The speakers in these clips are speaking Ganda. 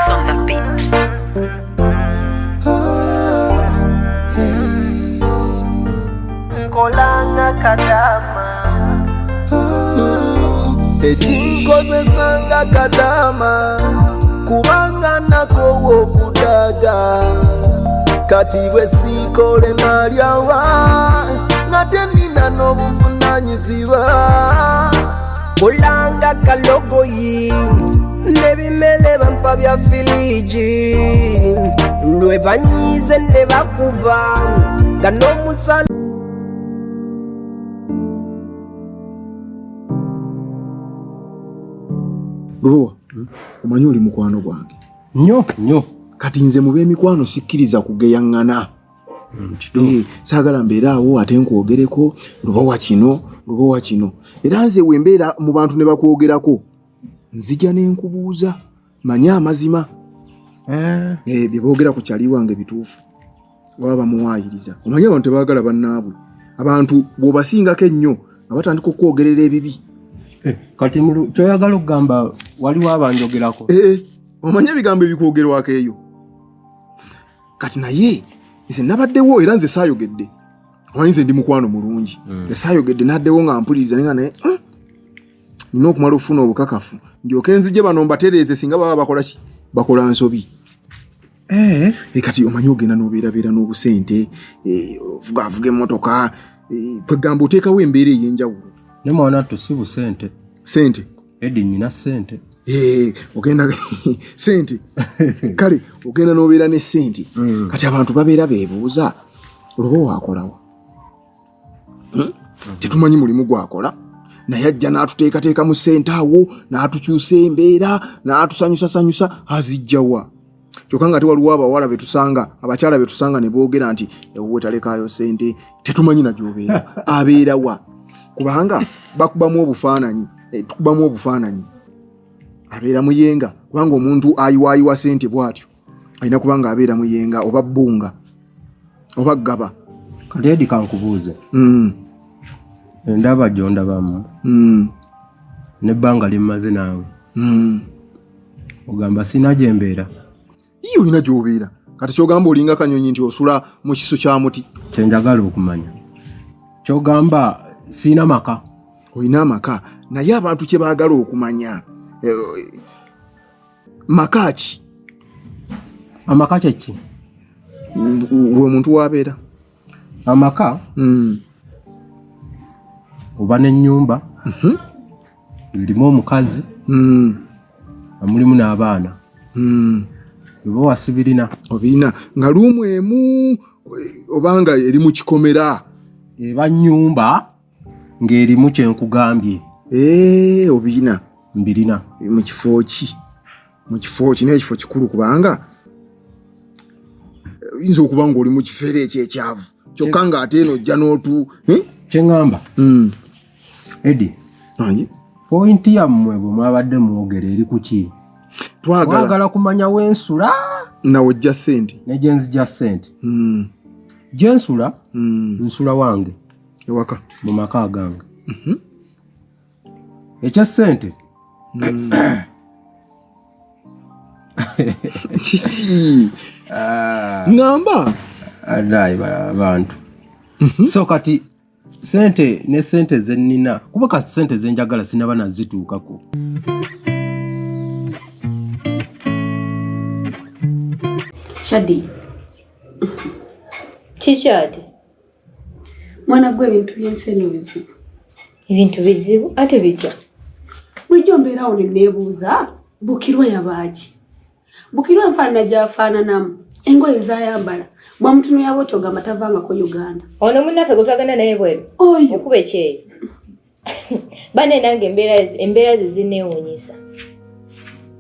Beats on the beat. Nkolanga kadama Ekinkozesanga kadama kubanga nakowa okudaga kati bwe siikole nalyawa nga tenina n'obuvunanyizibwa. Nkolanga kalogoyi n'ebimere bampa bya filiji lwe banyiize ne bakuba nga n'omusala. Lubowa, omanyi oli mukwano gwange nnyo nnyo. Kati nze mu b'emikwano sikkiriza kugeyaŋŋana. Saagala mbeere awo ate nkwogereko Lubowa kino, Lubowa kino. Era nze we mbeera mu bantu ne bakwogerako nzija ne nkubuuza manye amazima. Bye boogera ku kyali wange bituufu oba bamuwaayiriza. Omanyi abantu tebaagala bannaabwe, abantu bw'obasingako ennyo nga batandika okwogerera ebibi. Kati kyoyagala okugamba waliwo abanjogerako? Omanyi ebigambo ebikwogerwako eyo. Kati naye nze nabaddewo era nze saayogedde. Omanyi nze ndi mukwano mulungi. Nze saayogedde, naddewo nga mpuliriza naye nga naye nina okumala okufuna obukakafu ndyoke nzije bano mbatereeze singa baba bakola ki, bakola nsobi. Kati omanyi ogenda n'obeerabeera n'obusente, ovuga emmotoka, kwegamba oteekawo embeera ey'enjawulo. Ne mwana wattu si busente. Sente? Edi nina sente. Ogenda sente. Kale ogenda n'obeera ne sente. Kati abantu babeera beebuuza Lubowa akolawa? Tetumanyi mulimu gwakola, naye ajja n'atuteekateeka mu ssente awo, n'atukyusa embeera, n'atusanyusasanyusa, azijjawa? Kyokka nga tewaliwo abawala betusanga, abakyala betusanga ne boogera nti ewuwe talekaayo ssente, tetumanyi na gy'obeera. Abeera wa? Kubanga bakubamu obufaananyi, tukubamu obufaananyi. Abeera muyenga, kubanga omuntu ayiwaayiwa ssente bw'atyo alina kubanga abeera muyenga oba bbunga oba ggaba. Kati Edi kankubuuze. Endaba gy'ondabamu n'ebbanga lye mmaze naawe. Ogamba sina gye mbeera? Iyo olina gy'obeera. Kati ky'ogamba olinga kanyonyi nti osula mu kisu kya muti. Kye njagala okumanya, ky'ogamba sina maka? Olina amaka, naye abantu kye baagala okumanya, maka ki? Amaka kye ki? We omuntu w'abeera. Amaka? Oba n'ennyumba, erimu omukazi, mulimu n'abaana. Oba wasibirina? Obirina nga luumu emu obanga eri mu kikomera. Eba nnyumba ng'erimu kye nkugambye. Obirina? Mbirina. Mu kifo ki? Mu kifo ki? Naye ekifo kikulu kubanga oyinza okuba ng'oli mu kifeera ekyo ekyavu kyokka ng'ate eno ojja n'otu, Kye ŋŋamba. Edi. Anyi? Pointi yammwe bwe mwabadde mwogera eri ku ki? Twagala. Mwagala kumanya wensula. Nawe ojja ssente. Ne gye nzija ssente. Gye nsula, nsula wange. Ewaka. Mu maka agange. Ekya ssente. Kiki? Ŋŋamba. Adai abantu. So kati sente ne sente ze nnina, kuba kati sente ze njagala sinaba nazituukako. Shadi. Kiki ate? Mwana gwe ebintu by'ensi eno bizibu. Ebintu bizibu ate bitya? Bulijjo mbeerawo ne neebuuza Bukirwa yabaaki? Bukirwa enfaanana gy'afaananamu, engoye z'ayambala, bw'omutunuulira bw'otyo ogamba tavangako Uganda. Ono munnaffe gwe twagenda naye bweru. Oyo. Okuba ekyeyo. Banne nange embeera ze zinneewuunyisa.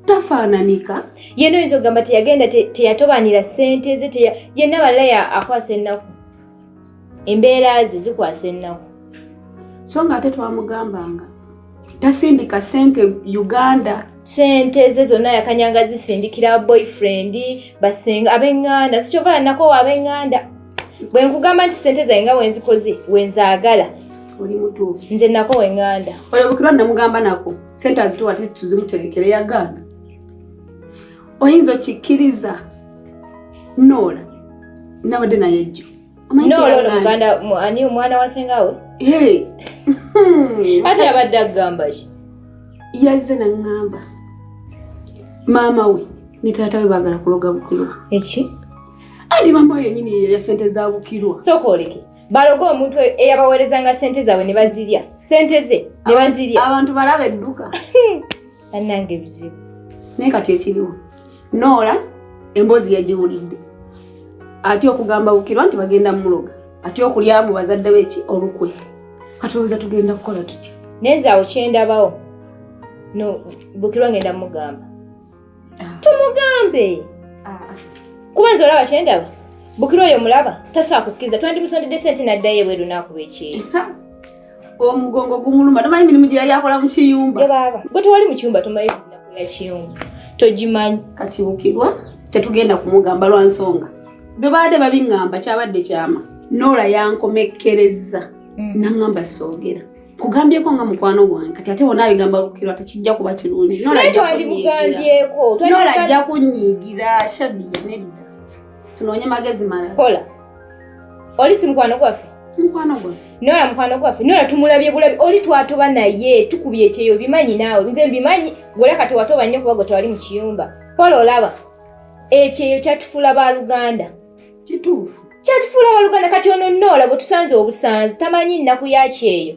Tafaananika. Yenna oyinza okugamba teyagenda, teyatobanira ssente ze, yenna balaya akwasa ennaku. Embeera ze zikwasa ennaku. So ng'ate twamugambanga tasindika ssente Uganda. Ssente ze zonna yakanyanga zisindikira boyfriend, basenga, ab'eŋŋanda. Sikyova nakoowa ab'eŋŋanda. Bwe nkugamba nti ssente zange nga wenzikoze, wenzaagala. Oli mutuufu. Nze nakoowa eŋŋanda. Oyo Bukirwa namugamba nako ssente azituwa tuzimuterekere yagaana. Oyinza okikkiriza Noola nabadde naye jjo. Noola ono muganda ani omwana wa sengawe? Ate yabadde agamba ki? Yazze naŋŋamba maama we ne taata we baagala kuloga Bukirwa. Eki? Anti maama we yennyini yeyalya ssente za Bukirwa. Sooka oleke. Baloga omuntu eyabaweerezanga ssente zaabwe ne bazirya. Ssente ze ne bazirya. Abantu balaba edduka. Bannange ebizibu. Naye kati ekiriwo Noola emboozi yagiwulidde atya okugamba Bukirwa nti bagenda muloga, atya okulyamu bazadde be ki olukwe. Kati olowooza tugenda kukola tutya? Naye nze awo kyendabawo no Bukirwa ngenda mugamba tumugambe kuba nze olaba kyendaba Bukirwa oyo mulaba tasobola kukkiriza, twandimusondedde sente n'addayo ebweru n'akuba ekyeyo. Omugongo gumuluma, tomanyi mirimu gye yali akola mu kiyumba. Ye baaba gwe tewali mu kiyumba, tomanyi nnaku ya kiyumba, togimanyi. Kati Bukirwa tetugenda kumugamba lwa nsonga bwe baadde babiŋŋamba kyabadde kyama. Noola yankomekkerezza naŋŋamba soogera kugambyeko nga mukwano gwange, kati ate wona abigamba Bukirwa tekijja kuba kirungi. Noola Naye ajja kunyiigira. twandimugambyeko, Noola ajja kunyiigira. Shadiya nedda, tunoonye magezi malala. Kola oli si mukwano gwaffe? Mukwano gwaffe. Noola mukwano gwaffe. Noola tumulabye bulabi, oli twatoba naye tukubye ekyeyo, bimanyi naawe, nze mbimanyi. Gwe olaka tewatoba nnyo kuba gwe tewali mu kiyumba. Kola olaba ekyeyo kyatufuula baluganda. Kituufu. Kyatufuula baluganda. Kati ono Noola gwe tusanze obusanzi tamanyi nnaku ya kyeyo.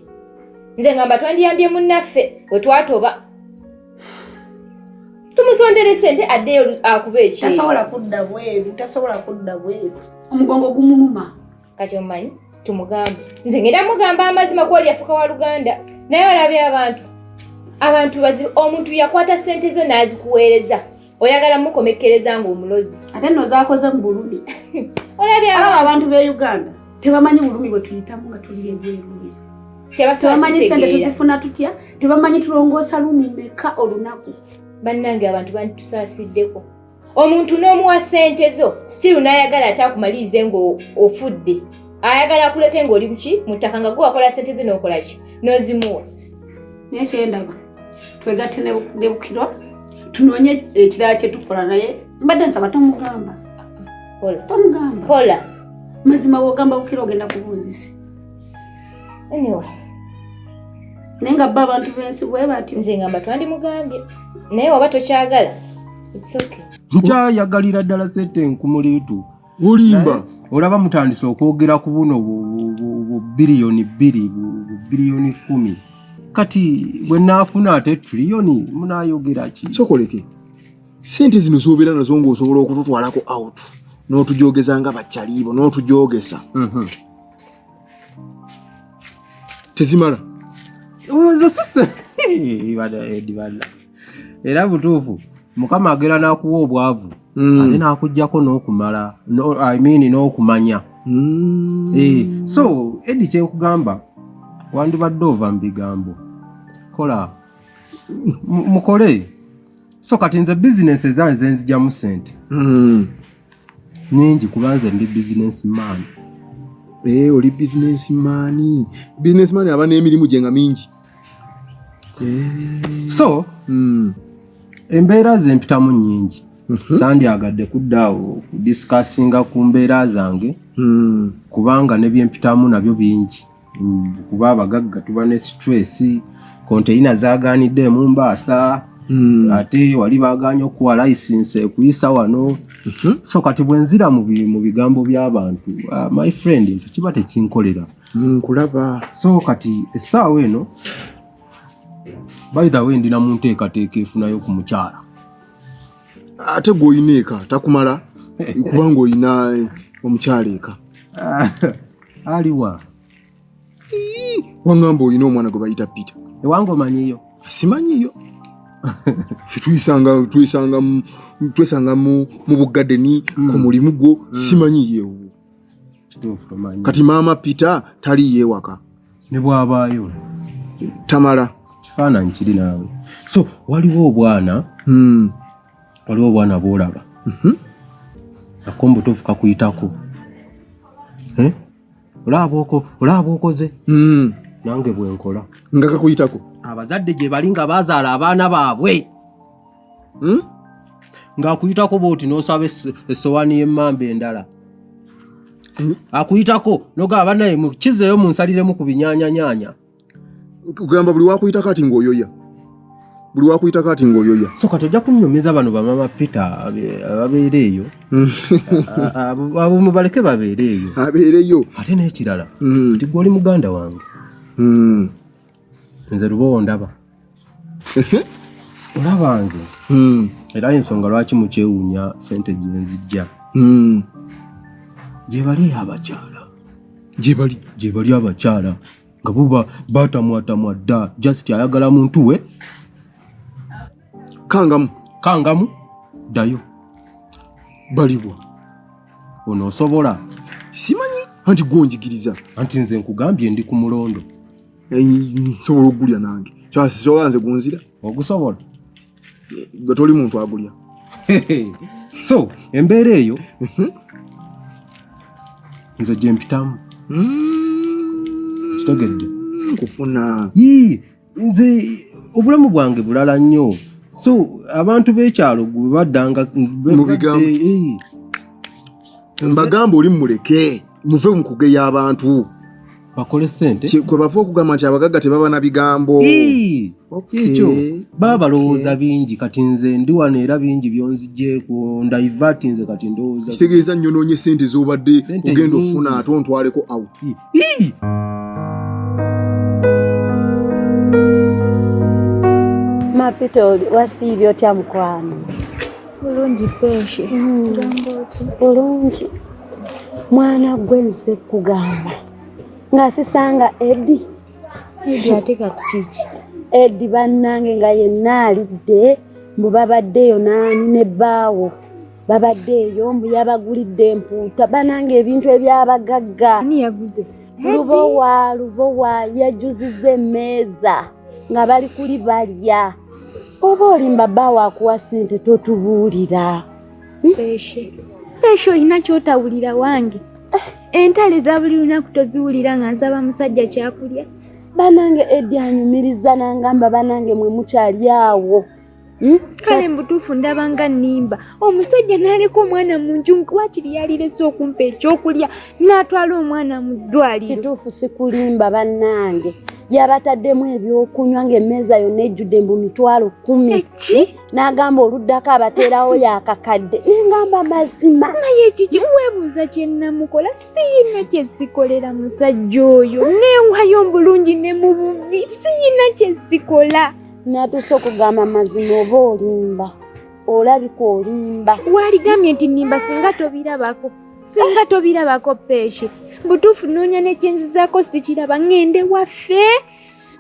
Nze ngamba twandiyambye munnaffe gwe twatoba, tumusondere sente addeyo akube ekyeyo. Tasobola kudda bweru, tasobola kudda bweru, omugongo gumuluma. Kati omanyi tumugambe, nze ngenda mugamba amazima kuba oli yafuuka wa luganda. Naye olabye abantu bazibu. Omuntu yakwata sente zo n'azikuweereza, oyagala mukomekkereza ng'omulozi. Ate nno zaakoze mu bulumi. Olabye Olaba abantu b'e Uganda tebamanyi bulumi bwe tuyitamu nga tuli ebweru. Tebasobola Tebamanyi sente kitegeera. tuzifuna tutya, tebamanyi tulongoosa lumu meka olunaku. Bannange abantu bantusaasiddeko. Omuntu n'omuwa sente zo still n'ayagala ate akumalirize ng'ofudde, ayagala akuleke ng'oli buki mu ttaka nga gwe wakola sente ze n'okola ki n'ozimuwa. Naye kyendaba twegatte ne Bukirwa tunoonye ekirala kye tukola, naye mbadde nsaba tomugamba. Kola. Tomugamba. Kola. Mazima bw'ogamba Bukirwa ogenda kubunzisi. Anyway. Naye nga bo abantu b'ensi bwe batyo. Nze ngamba twandimugambye, naye waba tokyagala it's okay. Nkyayagalira ddala sente nkumuliitu. Olimba. Olaba mutandise okwogera ku buno bu 2 biliyoni, bu 10 biliyoni. Kati bwe naafuna ate triliyoni munaayogera ki? Sokoleke sente zino zobeera nazo ng'osobola okututwalako out n'otujogeza nga bakyaliibo n'otujogesa. Tezimala. Ezo sise bana era butuufu Mukama agera n'akuwa obwavu ate n'akuggyako n'okumala no, I mean n'okumanya. So Edi, kyenkugamba wandibadde ova mu bigambo, kola. Mukole. So kati nze bizinesi ezange zenzigyamu sente nyingi kuba nze ndi business man. Eh, oli business man. Business man aba n'emirimu gye nga mingi. So embeera ze mpitamu nnyingi, sandyagadde kudda awo kudiscussinga ku mbeera zange kubanga ne byempitamu nabyo bingi. Kuba abagagga tuba ne stress, konteyina zaganidde e Mumbaasa, ate wali baganye okuwa license ekuyisa wano. So kati bwe nzira mu bigambo by'abantu, my friend, ekyo kiba tekinkolera. Nkulaba. So kati essaawa eno, by the way, ndina mu nteekateeka efunayo ku mukyala. Ate gwe oyina eka takumala kubanga oyina omukyala eka. Aliwa? Waŋŋamba oyina omwana gwe bayita Peter. Ewange omanyiyo? Simanyiyo. Ffe twesanga mu bugadeni ku mulimu gwo, simanyiyo ewuwo. Kituufu, tomanyi. Kati maama Peter taliyo ewaka? Ne bw'abaayo tamala. Kifaananyi kiri naawe. So waliwo obwana, waliwo obwana bwolaba ako mubutuufu kakuyitako. Eh? Olaba bwokoze nange bwenkola. Nga kakuyitako. Abazadde gye bali nga bazaala abaana baabwe. Ng'akuyitako bw'oti n'osaba essowaani y'emmamba endala. Akuyitako nogamba banaye mukizeeyo munsaliremu ku binyaanyanyaanya. Kugamba buli wakuyitako ati ng'oyoya. Buli wakuyitako ati ng'oyoya. So kati ojja kunnyumiza bano bamama Peter ababeera eyo. Abo mubaleke babeere eyo. Abeereyo. Ate n'ekirala nti gwe oli muganda wange. Nze Lubowa ndaba. Olaba nze. Era ensonga lwaki mukyewuunya ssente gye nzijja. Gye bali abakyala. Gye bali. Gye bali abakyala. Nga bo batamwatamwa dda. Just ayagala muntu we. Kangamu. Kangamu. Ddayo. Balibwa. Ono osobola? Simanyi anti gwonjigiriza. Anti nze nkugambye ndi ku mulondo. Nsobola okugulya nange. Kyasisobola nze gunzira. Ogusobola? Gwe toli muntu agulya. So embeera eyo nze gye mpitamu. Kitegedde? Nkufuna. Yii, nze obulamu bwange bulala nnyo. So abantu b'ekyalo gwe baddanga mu bigambo. Mbagamba oli muleke muve mu kugeya abantu. Bakole ssente. Kwe bava okugamba nti abagagga tebaba na bigambo. Ekyo baba balowooza bingi. Kati nze ndi wano era bingi byonzigyeko ndivert nze kati ndowooza. Kitegeeza nnyonoonye ssente z'obadde ogenda ofuna ate ontwaleko out. Mapita wasiibye otya mukwano? Bulungi Peshe. Gamba otya? Bulungi. Mwana gwe nze kugamba nga sisanga Eddy. Eddy ate kati kiki? Eddy bannange nga yenna alidde mbu babaddeeyo naani ne bbaawo. Babaddeeyo mbu yabagulidde empuuta bannange ebintu eby'abagagga. Ani yaguze? Lubowa, Lubowa yajuzizza emmeeza nga bali kuli balya. Oba olimba bbaawo akuwa ssente totubuulira. Peshe. Peshe olina ky'otawulira wange. Entale za buli lunaku toziwulira nga nsaba musajja kyakulya. Bannange Eddy anyumiriza n'angamba bannange mwe mukyali awo. Kale mbutuufu ndaba nga nnimba. Omusajja n'aleka omwana mu nju waakiri yalirese okumpa ekyokulya n'atwala omwana mu ddwaliro. Kituufu sikulimba bannange. Yabataddemu ebyokunywa ng'emmeeza yonna ejjudde mbu 10,000. Eki? N'agamba oluddako abateerawo yakakadde. Ne ngamba mazima. Naye kiki weebuuza kye nnamukola? Siyina kye sikolera musajja oyo. Neewayo bulungi ne mu bubi. Siyina kye sikola. Natuuse okugamba mazima oba olimba. Olabika olimba. Waaligambye nti nnimba singa tobirabako. Singa tobirabako Peshe. Butuufu nnoonya ne kye nzizaako sikiraba. Ŋŋende waffe.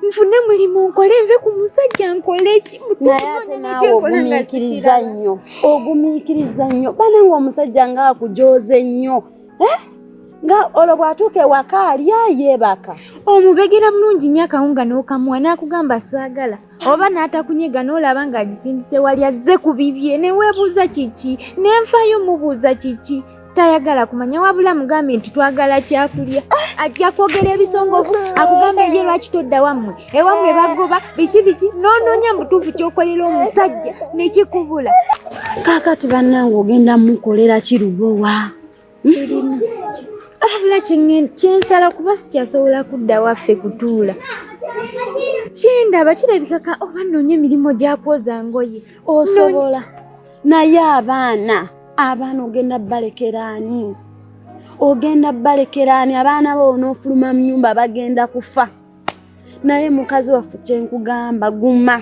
Nfune mulimu nkole nve ku musajja nkole ki? Naye ate naawe ogumiikiriza nnyo. Ogumiikiriza nnyo. Bannange omusajja ng'akujooze nnyo. Nga olwo bw'atuuka ewaka alya yeebaka. Omubegera bulungi nnyo akawunga n'okamuwa n'akugamba saagala. Oba n'atakunyega n'olaba ng'agisindise wali azze ku bibye ne weebuuza kiki? Ne nfaayo mubuuza kiki? Tayagala kumanya wabula mugambe nti twagala kyakulya. Ajja kwogera ebisongovu akugambe ye lwaki todda wammwe. Ewammwe bagoba biki biki n'onoonya mutuufu ky'okolera omusajja ne kikubula. Kaakati bannange ogenda mukolera ki Lubowa? Sirina. Wabula kyensala kuba sikyasobola kudda waffe kutuula. Kyendaba kirabika oba nnoonya emirimu gya kwoza ngoye. Osobola. Naye abaana ogenda balekera ani? Ogenda balekera ani? Abaana bo onoofuluma mu nnyumba bagenda kufa. Naye mukazi waffe kye nkugamba guma.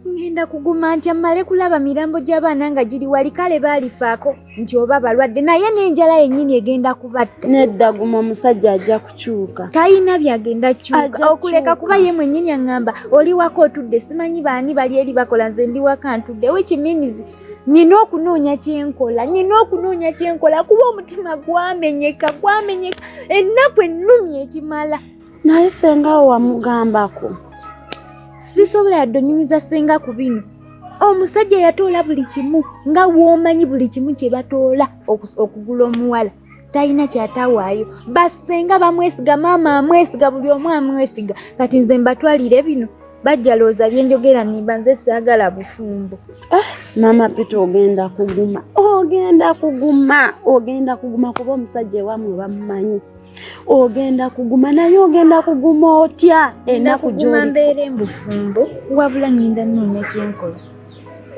Ngenda kuguma ntya mmale kulaba mirambo gy'abaana nga giri wali kale baalifaako nti oba balwadde naye n'enjala yennyini egenda kubatta. Nedda guma omusajja ajja kukyuka. Talina by'agenda kyuka okuleka kuba ye mwennyini aŋŋamba oli waka otudde simanyi baani bali eri bakola nze ndi waka ntudde which means nnina okunoonya kye nkola nnina okunoonya kye nkola kuba omutima gwamenyeka gwamenyeka ennaku ennumi ekimala. Naye ssenga wo wamugambako? Sisobola yadde onyumiza ssenga ku bino. Omusajja yatoola buli kimu nga w'omanyi buli kimu kye batoola okugula omuwala. Talina kyatawaayo. Bassenga bamwesiga, maama amwesiga, buli omu amwesiga. Kati nze mbatwalire bino. Bajja lowooza bye njogera nnimba nze saagala bufumbo. Maama Peter ogenda kuguma, ogenda kuguma, ogenda kuguma kuba omusajja ewamwe bamumanyi. Ogenda kuguma naye ogenda kuguma otya ennaku gy'oli? Mbeera mbufumbo wabula ngenda nnoonya kyenkola.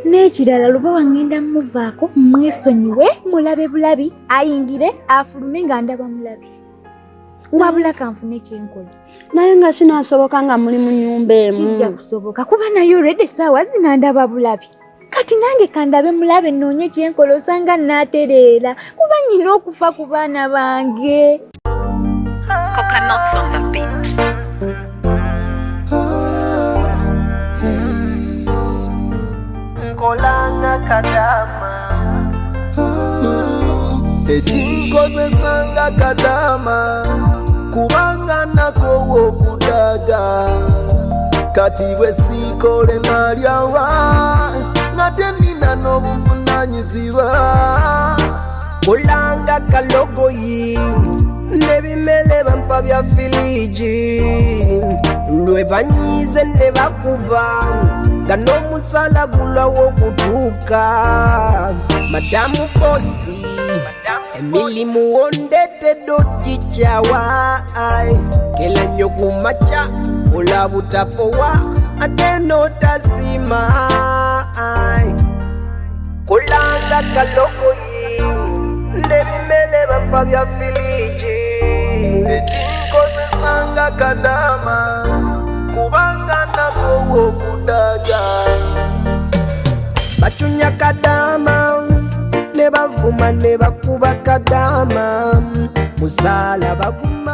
N'ekirala Lubowa ngenda muvaako mwesonyiwe mulabe bulabi ayingire afulume nga ndaba mulabi. Wabula kanfune kyenkola. Naye nga kinaasoboka nga muli mu nnyumba emu? Kijja kusoboka kuba naye already essaawa zino ndaba bulabi. Kati nange kandabe mulabe nnoonye kyenkola osanga naatereera kuba nnyina okufa ku baana bange. Coconuts on the beat. Nkolanga kadama ekinkozesanga kadama kubanga nakowa okudaga kati bwe siikole nalyawa nga tenina n'obuvunaanyizibwa kulanga kalogoyi n'ebimere bampa bya filiji lwe banyiize ne bakuba nga n'omusala gulwawo okutuuka madamu bosi emirimu wondetedde ogikyawa kela nnyo ku makya kola butapowa ate n'otasiima kulanga kalogoyi n'ebimere bampa bya filiji ekinkozesanga kadama kubanga nakowa okudaga bacunya kadama ne bavuma ne bakuba kadama musaala baguma.